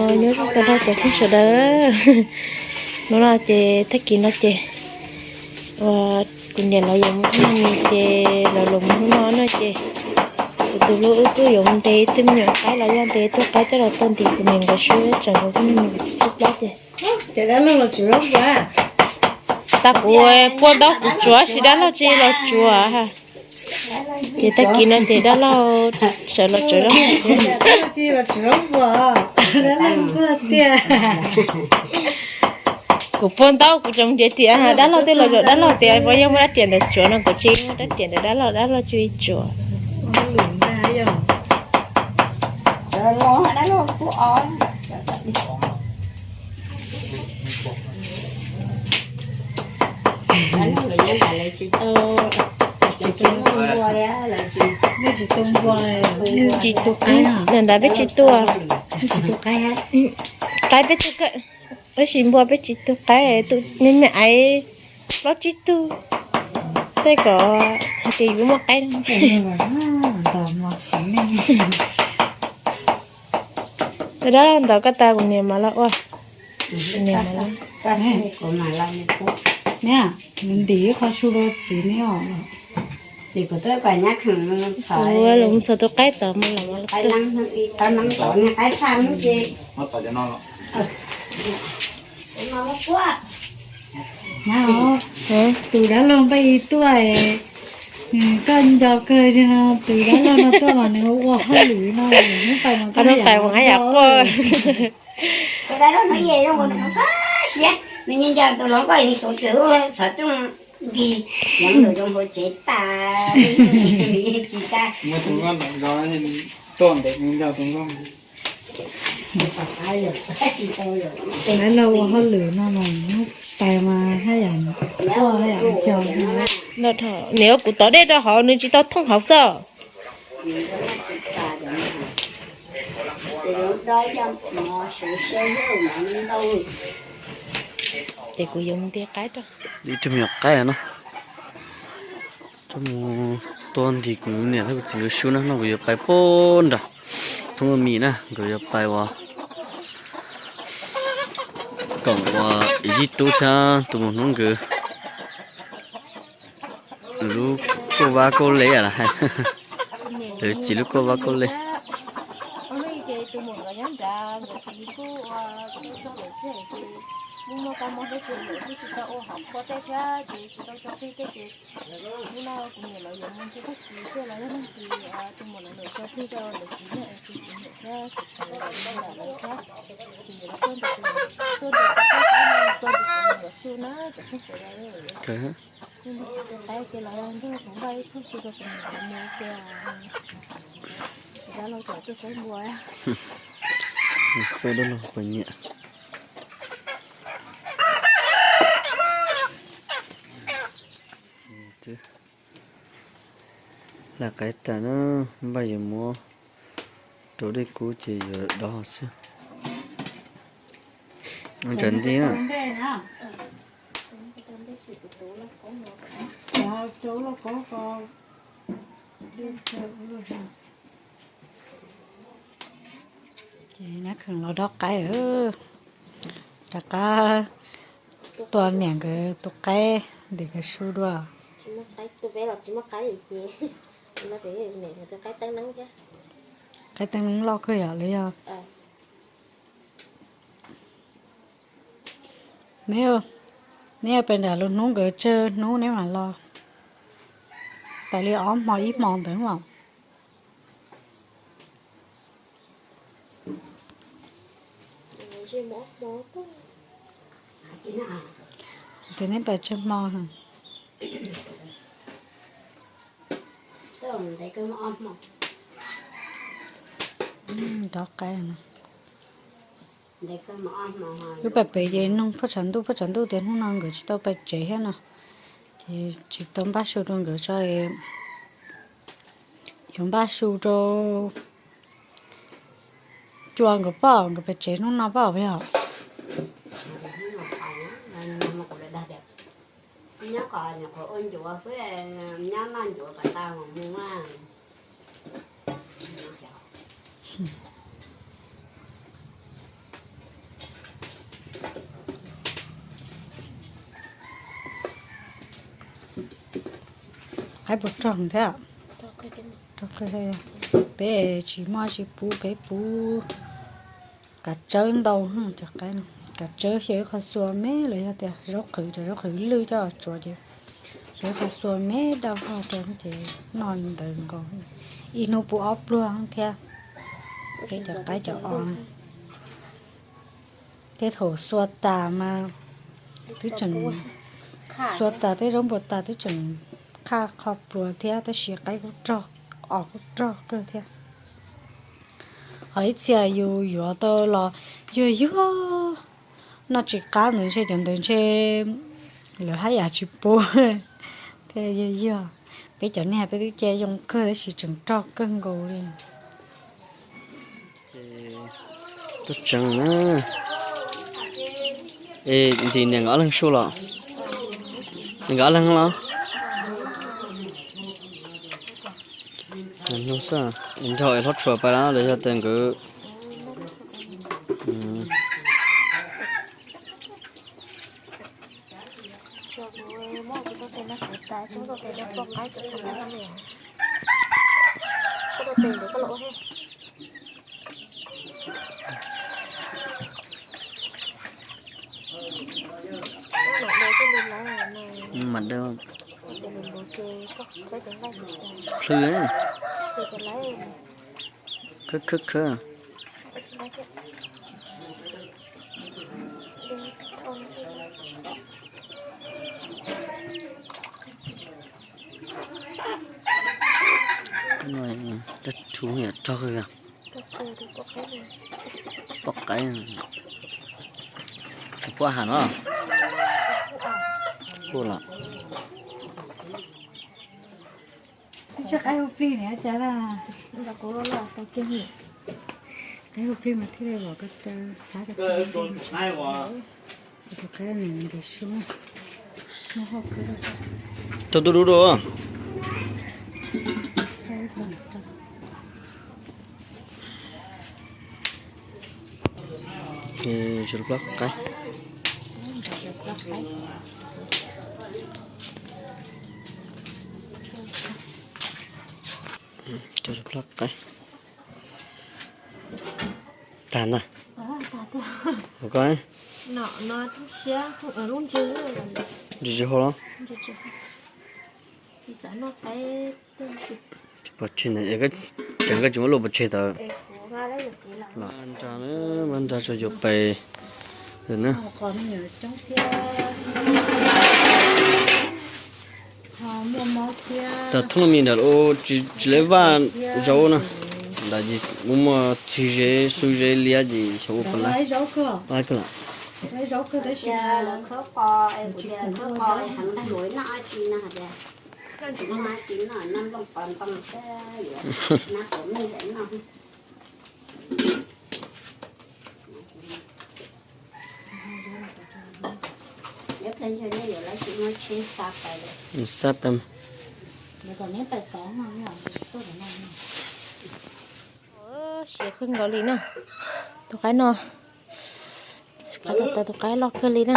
Nyob zoo tag nrho cov phooj sawv daws. Hnub no ces tag kis no ces uas kuv niam lawv yuav mus thaj ma mis ces lawv los mus hnub no no ces kuv tus hlub wb kuj yuav mus ntes ib tug me nyuam qaib los yog ntes ib tug qaib coj los tua ntim kuv niam nkawd sub tsam nkawd phooj ywg nws tsis tshaj plaub ces. Tas kuv pua ntaub kuv tsuav sis dab laug tsis los tsuav. Ces tag kis no ces dab laug sawv los tsuav zaub. Kuv pua ntaub kuv tseem nrhiav riam, dab laug tej los zaum dab laug tias puas yog muaj rab riam ntawd tsuav no kuv tsis muaj rab riam ntawd dab laug, dab laug tsis li tsuav. Tsis tus qaib, ntawd peb tsis tua. Qaib peb tua, tab sis npua peb tsis tua qaib, tus me me aiv plaub tsib tug, tej kom hais tias yuav muaj qaib. Ntawd ntawd koj tas kuv niam mas los ua. Nws ntim ib qho su rau txiv ne os. Kuv los mus txog tus qaib tod mas los. Tus dab laug npaj ib tuaj, koj nco kawg no, tus dab laug no tuaj mas nws ua hauj lwm no, nws pais mas koj pais mas yam quaj. Tus dab laug no yeej zoo siab, nws nco tus hluas nkauj nws tus twm xov tooj nti, yeej lus zoo hauv tsev tas, tsis tas. Dab laug ua hauj lwm no mas pais mas haj yam quaj haj yam co. Niam, kuv tov dej rau hauv nws tsis tau thooj hauv xwb. Ces kuv yuav mus nti qaib rau. Ib tug me nyuam qaib no, mus tua nti kuv niam thiab kuv txiv nkawd sub na, no kuv yuav pais pem nram thoob mis na, nkawd yuav pais uas koom uas yij tub thiab tus muam hnub nkawd lub kauj vab kauj le los hais, lawv txiv lub kauj vab kauj le. Xauj dab laug puas nyiam. Hlais qaib tas na, npaj yuav muab rau dej kub ces yuav dov xwb. Ntsaws nti na. Ces nab kheem los dob qaib, rov qab tua niam nkawd tus qaib ntawm nkawd su dua. Qaib teeb neeb loj kawg yom los yog. Neb, neb pem nram lub hnub nkawd tsawg hnub neb mam los? Pais li ob hmo ib hmo ntawd mas. Ces neb pais tsawg hmo? Dob qaib no. Wb pais pem ces nug phauj tshav ntuj, phauj tshav ntuj tias hnub no nkawd tsis tau pais tsev thiab no, ces tsis tau npaj su rau nkawd tso. Yuav npaj su rau cua nkawd pom nkawd pais tsev hnub no pom yog. Nyob kom nyuam qhuav ua ncuav xwb, nyob noj ncuav kom tau mus mus. Qaib puas rog thiab? Peb tsis muaj tsis pub, peb pub kav tsawb ntau. Cov qaib no, kav tsawb xyaw ib qho xua me los yog tias zaub qhwv, cov zaub qhwv lwj coj tsuav ces xyaw ib qho xua me daj vog rau ces noj li ntawd nkaus. Ib hnub pub ob pluag thiab. Peb cov qaib cov os, tej thaum xua tas mas twb tseem, xua tas tej zaub npua tas twb tseem qhaj qho pluas thiab, tab sis qaib kuj rog, os kuj rog kawg thiab. Ho ib txhia yus yuav tau los yuag yuag, noj tsis qab ntawd ntshe cov ntawd ntshe lawv haj yam tsis pub thiab yuag yuag. Peb cov niag peb twb cia yoo kawg tab sis tseem rog kawg nkaus li. Tuaj tseev na. Es ntim niam nkawd ob leeg su los? Niam nkawd ob leeg los? Nrog es hlob tshua pais los los yog tias nkawd Mas da plhw, khawb khawb khawb. Rog rog. Poj qaib, poj ham no. Poj los. Twb tsis qaib hu plig ne cas la. Qaib hu plig mas thiaj li los ko taw, qab ko taw. Tus qaib nws nqis sub, muaj hauj kawg. Rau tub dub dua. Ces plab qaib. Plab qaib. Tag ntag. Ua koj, tsis tsis hau los? Tsis pov tseg ntawd, tseem koj tsis muab luaj pov tseg tawm. Nra, nra tso yuav pais na. Tag thoob me ntawm ua tsis lawv vaj zaub na. Ntawd ces muaj muaj txhwg zeb xwb zeb liab ces xyov ua puas laib. Laib kawg los? Xab pem. Siav kawg nkaus li na. Tus qaib no, qaib los tas tus qaib loj kawg li na.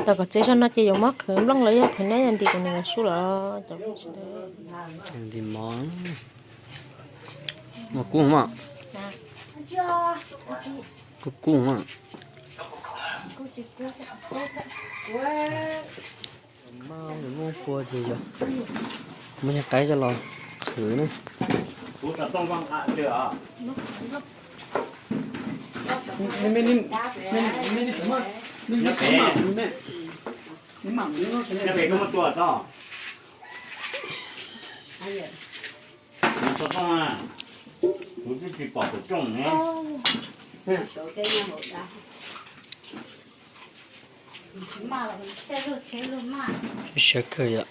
Tau kom txiav zog no ces yuav muab qhwv nplooj los yog qhwv nab yog ntim kom nws los sub los cov. Ntim mov, mov kub mas, kub kub mas. Maj nws muaj pua ces yog muab cov qaib coj los qhwv na. Siav kawg yom.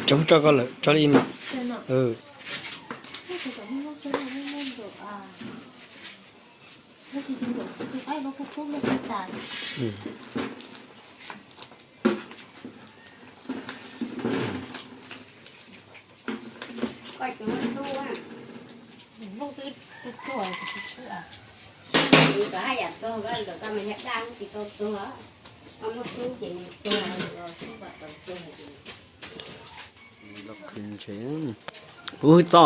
Tso, tso koj lawm, tso li mas. Ub, txo.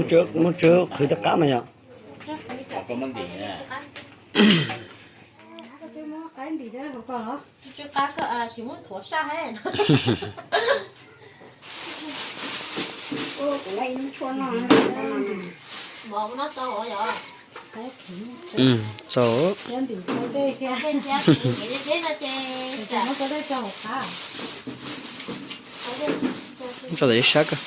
Muab tswb qhwv rov qab mas yom. Txaus. Tso ib sab kawg.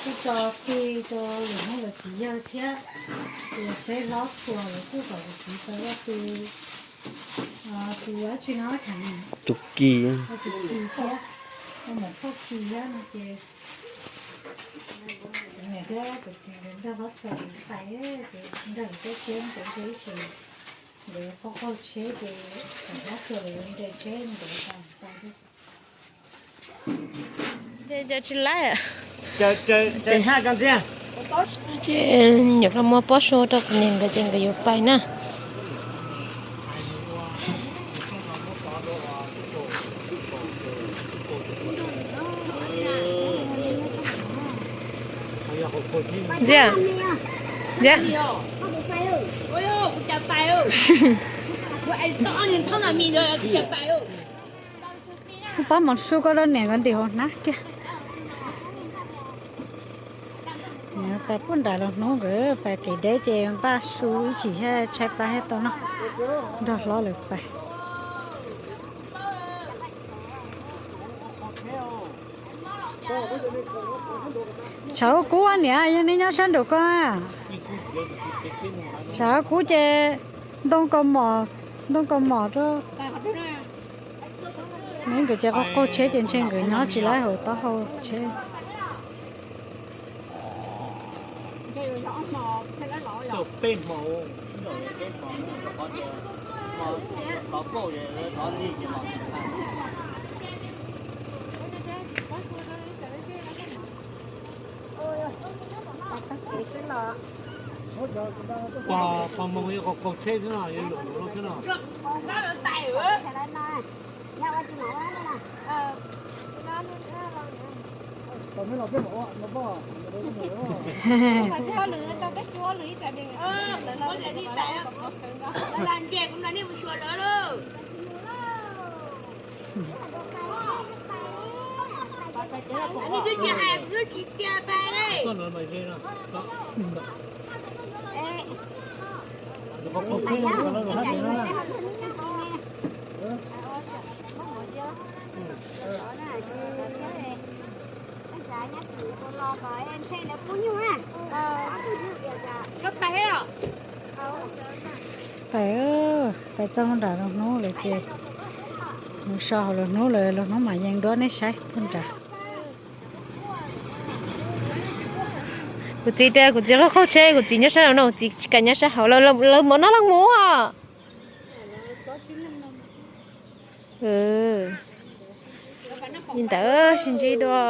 Kuj tso fij rau lwm hnub lawv txiv yawg thiab, ces peb hlob tshua lawv kuj kom kuv txiv tau tus, tus dab tsi no, tus kis, tus kis thiab, mus phauj kis thiab no ces kuv niam thiab kuv txiv nkawd nrog hlob tshua pais, ces nrog lawv tej tsheb ntawd ib tsheb, nkawd qaug qaug tsheb ces kom hlob tshua lawv nres tsheb nkawd pais thiab. Ces nyuam qhuav muab pob su rau kuv niam nkawd ces nkawd yuav pais na. Ntxiab, ntxiab. Pab mov su koj rau niam nkawd ntim hauv hnab kiag. Pais puag nram los hnub nkawd pais kev deb ces npaj su ib chim thiab tshaib plab thiab tau noj, nrog hlob lawv pais. Tshav kub niam, yog nej nyob sab nraum ko. Tshav kub ces ntoo kaus mom, ntoo kaus mom rau. Neb nkawd ces qaug qaug tsheb ces ntshe nkawd nyob tsis laib hauv taub hau tsheb. Pog Moo yuav qaug qaug tsheb xwb no, yuav luam luam xwb no. Pais, pais txog nram lub hnub lawm ces mus so hauv lub hnub lawm, lub hnub mam yees duab nej saib puag nrad. Kuv txiv tias kuv txiv qaug qaug tsheb, kuv txiv nyob sab hauv no, kuv txiv tsis kam nyob sab hauv, lawv mov noj leej mus. Li ntawd sib ntsib dua.